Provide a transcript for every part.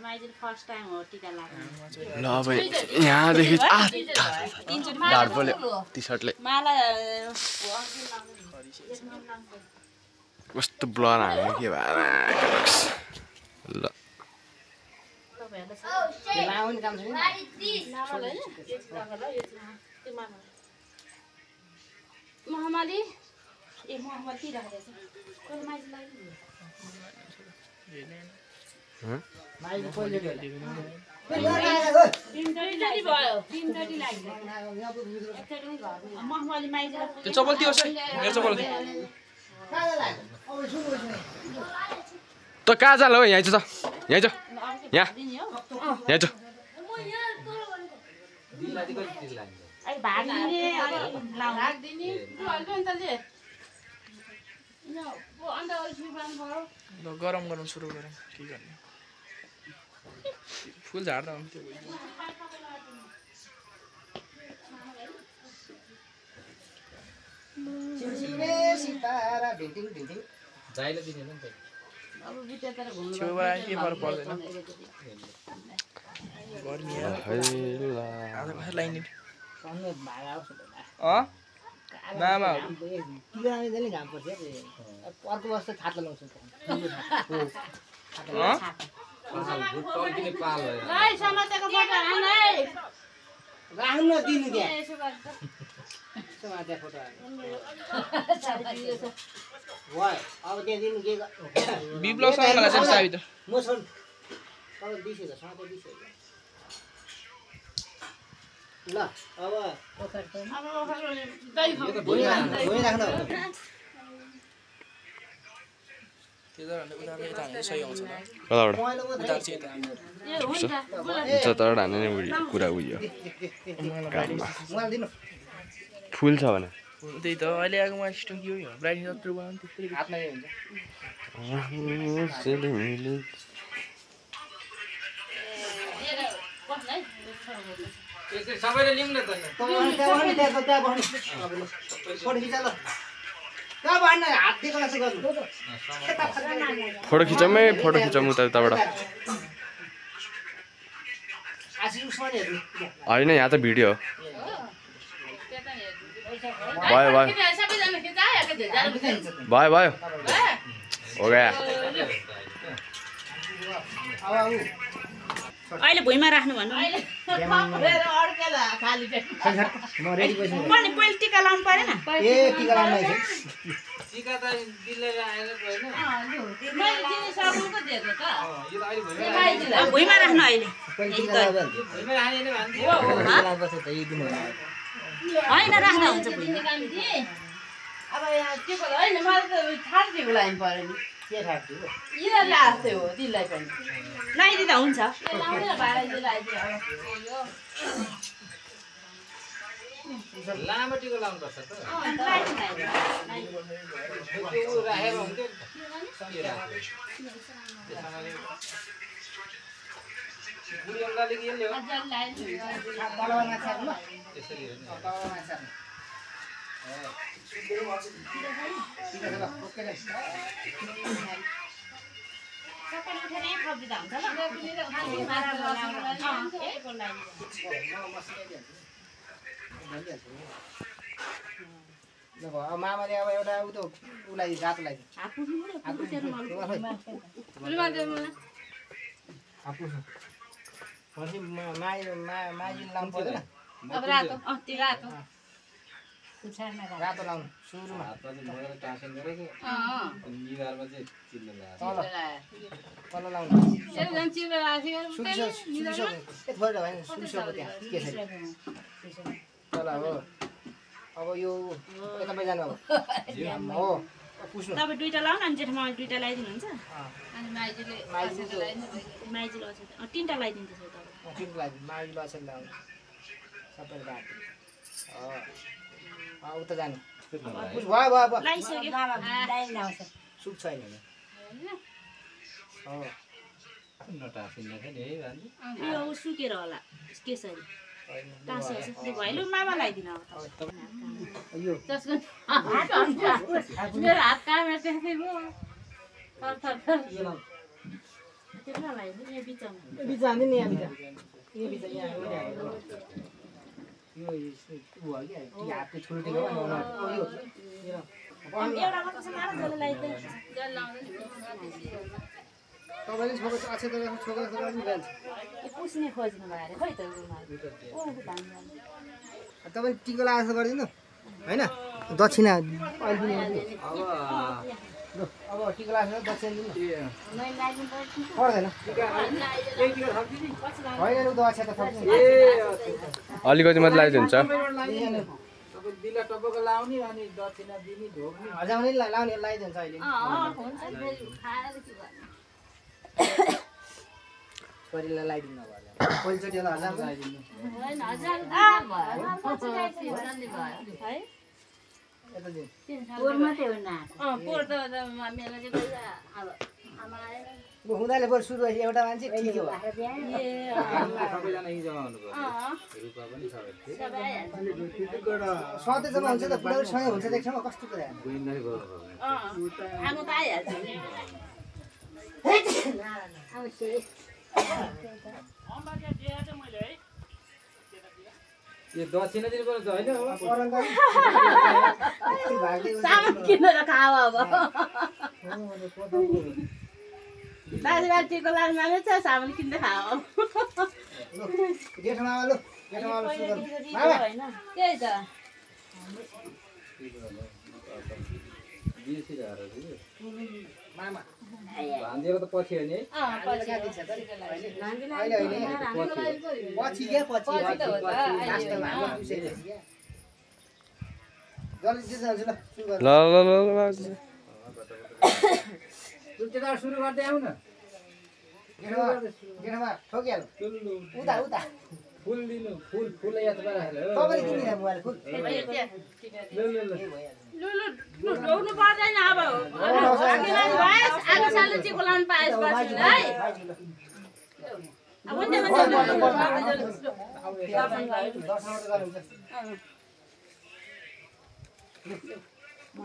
माइजले first time हो टिका लाग्नु ल अब यहाँदेखि ढाड पोल्यो टी-सर्टले माला कस्तो ब्लर हाल्यो के भएर ल मोहम्मदी ए मोहम्मद ती राखेछ कोही माइज लाग्यो माइज पहिले गयो तीनचोटी भयो तीनचोटी लाग्यो एकचोटी घर मोहम्मदी माइजलाई त्यो चप्पल त्यो छ मेरो चप्पल त कहाँ जाल हो यहाँ चाहिँ त यहाँ चाहिँ यहाँ यहाँ चाहिँ अहिले भाग्ने अनि लाउदिने गरम गरम सुरु गरौँ के गर्ने फुल झार्दा हुन्थ्यो सितारा ढिटिङ ढिटिङ जाइले दिने न त अब बितेर घुम्नु छेउमा के फरक पर्दैन गर्मी आज कसरी लाइने अन्य भागा आउँछ मामा टिकाले जहिले घाम पर्छ अर्को वर्ष छाता लाउँछ टल्किने पाल भयो भाइ समातेको फोटो हान है राख्नु दिनु त्यहाँ समाते फोटो भयो अब त्यहाँ दिनु के बिप्लव सँगलाई चाहिँ चाबी त म छन् अब 20,000 समाते 20,000 ल अब दही खाऊ भोलि राख्नु त्यो त उनीहरूले यता हानेर सही आउँछ त कताबाट पहेँलो मात्रै उतार चाहिँ यता ए हुन्छ जताबाट हान्ने नै कुरा उयो काममा मलाई दिनु फुल छ भने त्यही त अहिले आएको उहाँ सिस्टम के हो यो ब्राइट जत्रो भयो भने त्यस्तै हातमा हुन्छ यसरी सबैले लिउँ न त फोटो खिचौँ उताबाट होइन यहाँ त भिडियो हो भयो भयो भयो भयो हो गया अहिले भुइँमा राख्नु भन्नु म रेडी भइसक्यो पनि पहिले टिका लाउनु परेन ए टिका लाउनु टिका त दिल्ली आएर गएन मैले जिनिसहरुको दिएको त यो त अहिले भइरहेको भुइँमा राख्नु अहिले पहिले टिका लाउँदा भइमै हानेन भन्थे टिका लाउँदा त यही दिनु होइन राख्दा हुन्छ भुइँमा अब यहाँ के भयो होइन मलाई त थार्टीको लाइन पर्यो नि के राख्छु यिनीहरूले हाल्थ्यो हो दिदीलाई पनि लगाइदिँदा हुन्छ लाउँदैन भाइले लगाइदियो लामो टिका लाउनुपर्छ त त्यो राखेर हुन्थ्यो के राख्यो बुढी अङ्गाले के ल्यायो तलमा माछा ल त्यसरी होइन तलमा माछा टिका ल ओके ल सबै उठेर एक खब्दी त हुन्छ ल अब मामाले अब एउटा उ त उलाई रातो लागि माइजिल लाउनु पर्दैन अब रातो त्यो रातो रातो लाउनु सुरुमा हातमा चाहिँ मोएर टाँसन गरेको निधारमा चाहिँ चिल्लो लगाएको तल तल लाउनु सुलसोको त्यहाँ के छ तल हो अब यो तपाईँ जानु अब हो पुस्नु तपाईँ दुईटा लाउनु अनि जेठमाले दुईटा लगाइदिनुहुन्छ अनि माइजूले माइजूले अझै तिनवटा लगाइदिन्छ तपाईँ तिनको लागि माइलो अचेल लाउनु सबै बाटो उता जानु भयो भयो भयो लगाइसक्यो सुक्छ अहिले हो नटाँसिन नि है भान्जी यो सुकेर होला केसरी टाँसी भयो लु मामा लगाइदिनु अब यो मेरो हात कामेर त्यस्तै भयो यो लाउनु तिमीलाई यहाँ बिचमा बिचा हान्दिनु नि यहाँ बिचा यो बिचा यहाँ यो उ हो क्या हातले छुल्टेको यो एउटा मात्र छ मार जले लाइदै जल लाउँदैन तपाईँले छोको अक्षता छोको पनि जान्छ यो पुस्ने खोज्नु भएर खै त रुमाल ओ धान तपाईँ टिका लगाएर जस्तो गरिदिनु होइन दक्षिणा अहिले दिनु अब टिका लगाएर दक्षिणा दिनु नै लागिन पर्दैन होइन लु दक्षिणा त थप्नु अलिकति मात्र लगाइदियो हुन्छ दिला टपको लाउने अनि दक्षिणा दिने ढोक्ने हजाउने लाउने लगाइदिन्छ अहिले हुन्छ फेरि खाएर के गर्ने छोरीलाई लगाइदिनु अब पहिलोचोटि होला हजार लगाइदिनु हैन हजार पछि गाइसक्यो जल्दी भयो है यता दिनु पोर मात्रै हो न पोर त मेला चाहिँ गइरा अब आमा आएर लु हुँदाले बरु सुरु भएपछि एउटा मान्छे ठिक हो सबैजना यहीँ जम्मा हुनुभयो रुपा पनि सबै सधैँसम्म हुन्छ त बुढाहरू सँगै हुन्छ देख्छौँ कस्तो कुरा गोइन्दै गयो आगो त आइहाल्छ यो दक्षिणा दिनुपर्छ होइन सामान किनेर खाऊ अब दाजुभाइ टिको लानु माने छ सामान किन्दै खाऊ जेठो मामा लु जेठो मामा सुरु गर्नु हैन त्यही त मामा भान्जेको त पछि हो नि है पछि क्या पछि लास्टमा हाम्रो विषय रहेछ क्या जल्दी जित्छ ल सुरु गर्नु ल सुत्केदार सुरु गर्दै आऊ न जेठोमा ठोकिहाल्नु उता उता फुल दिनु फुल याद गराएर तपाईँले दिनु मोबाइल फुल लु ढोग्नु पर्दैन अब आगो सालले टिको लाउनु पाएस बस्नु है अब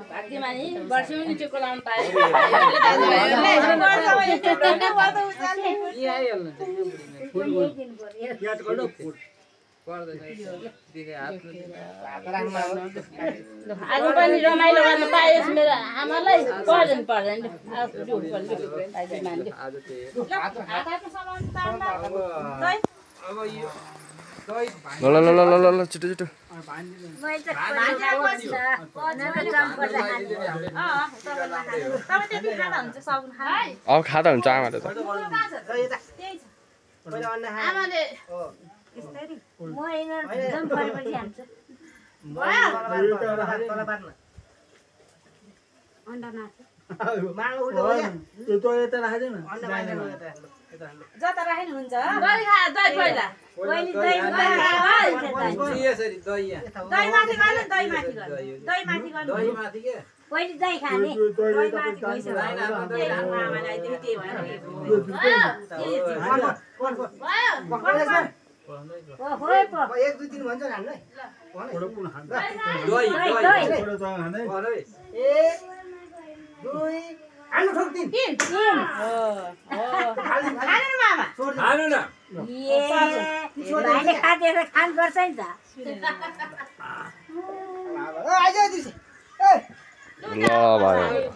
भाग्यमा नि वर्षमा नि टिको लाउनु पाएस आगो पनि रमाइलो गर्न पाएस मेरो आमालाई पर्दैन ल छिटो छिटो अब खाँदा हुन्छ आमाले त आमाले जता राख्नु हुन्छ दही खा दही पहिला बहिनी दही यसरी दही यहाँ दही माथि गर्नु दही माथि गर्नु दही माथि गर्नु दही माथि के पहिले दही खाने दही माथि गइसक्यो आमालाई त्यही भएर एक दुई दिन भन्छ हान्नु है दही एक दुई हान्नु ठोक तिन खानु मामा हाल्नु न भाइले खाँदेर खान गर्छ नि त आइज दिस ल भयो